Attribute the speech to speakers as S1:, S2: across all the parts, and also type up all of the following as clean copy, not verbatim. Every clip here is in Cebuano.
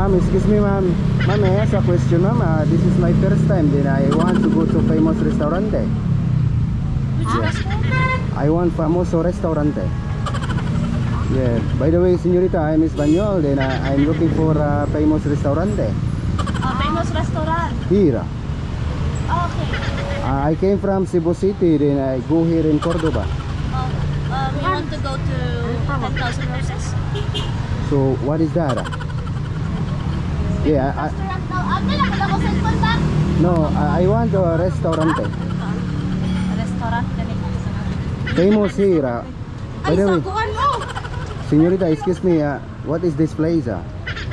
S1: Ma'am, excuse me, ma'am. Ma'am, I ask a question, ma'am. This is my first time. Then I want to go to famous restaurante.
S2: Which restaurant?
S1: I want famoso restaurante. Yeah. By the way, señorita, I'm Espanol. Then I'm looking for a famous restaurante
S2: Famous restaurant.
S1: here.
S2: Okay.
S1: I came from Cebu City. Then I go here in Cordoba.
S2: Oh, you want to go to 10,000 Roses?
S1: So what is that? Yeah,
S2: Restaurant daw. Ah, wala ko lang cellphone ba?
S1: no, I want a restaurante.
S2: Restaurant ganito.
S1: Famous here. By
S3: Ay,
S1: the way,
S3: saguan mo!
S1: señorita, excuse me. What is this place?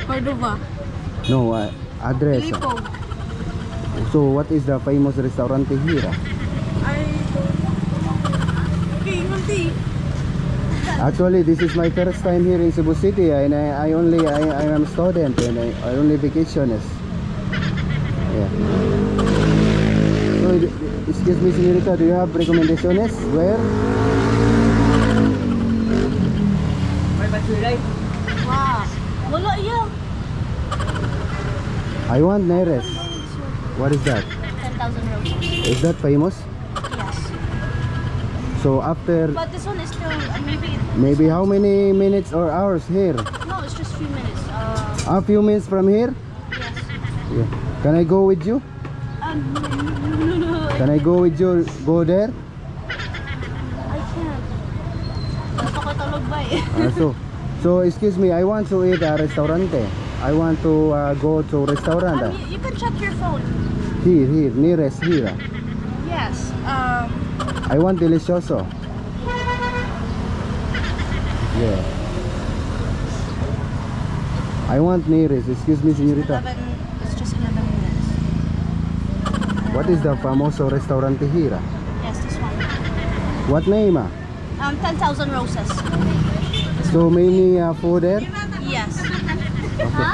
S3: Cordova.
S1: No, address.
S3: Filippo.
S1: So what is the famous restaurant here?
S3: Ay, okay, munti.
S1: Actually, this is my first time here in Cebu City, and I only I am student and I only vacationist. Yeah. So excuse me, señorita, do you have recommendations? Where?
S2: Wow. Wala iya.
S1: I want Neres. What is that?
S2: 10,000 Roses.
S1: Is that famous?
S2: Yes.
S1: So after
S2: But this one is still maybe
S1: maybe how many minutes or hours here?
S2: No, it's just few minutes.
S1: A few minutes from here?
S2: Yes.
S1: Yeah. Can I go with you?
S2: No.
S1: Can I go with you? Go there?
S2: I can't. Gusto ko tulog ba eh.
S1: So excuse me, I want to eat a restaurante. I want to go to restaurant.
S2: You can check your phone.
S1: Here, here, nearest here.
S2: Yes.
S1: I want delicioso. Yeah. I want nearest. Excuse me, señorita.
S2: 11, it's just 11 minutes.
S1: What is the famoso restaurante here?
S2: Yes, this one.
S1: What name?
S2: 10,000 Roses.
S1: So many food there?
S2: Yes.
S1: Okay.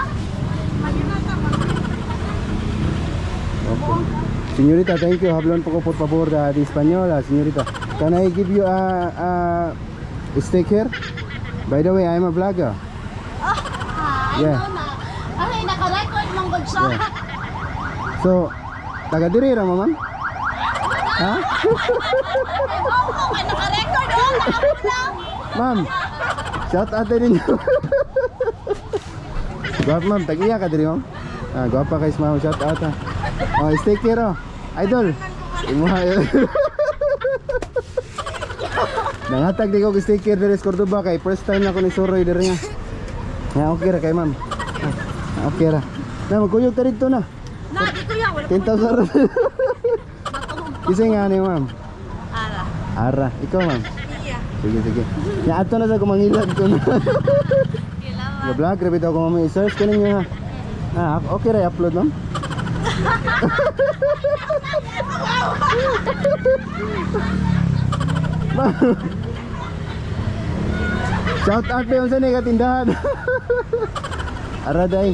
S1: Okay. Señorita, thank you. Hablan po ko por favor de español, señorita. Can I give you a sticker? By the way, I'm a vlogger.
S2: Ah, I know na. Ay, naka-record mong good siya.
S1: Yeah. So, taga diri ra mo, ma'am? Ha?
S2: Ay, oo, kay naka-record oh, nakapula.
S1: Ma'am, shout out din ninyo. Guwapa, ma'am, tag-iya ka diri, ma'am. Ah, guwapa kay ma'am, shout out ha. Oh, sticker oh. Idol. Imuha. Nangatag di ko og sticker diri sa Cordoba kay first time na ko ni Suroy diri nga. Nga okay ra kay ma'am. Ah, okay ra. Na magkuyog ta didto na.
S2: Na, di kuya, wala
S1: 10,000 ra. Isa nga ni ma'am.
S2: Ara.
S1: Ara, ikaw ma'am.
S3: Iya.
S1: Sige, sige. Ya ato na sa kumangilad ko na.
S2: Kailangan.
S1: Ga-vlog grabe daw ko ma'am. I-search ko ninyo ha. Ah, okay ra i-upload ma'am. Ma'am. Shout out pa yun sa ni katindahan. Ara day.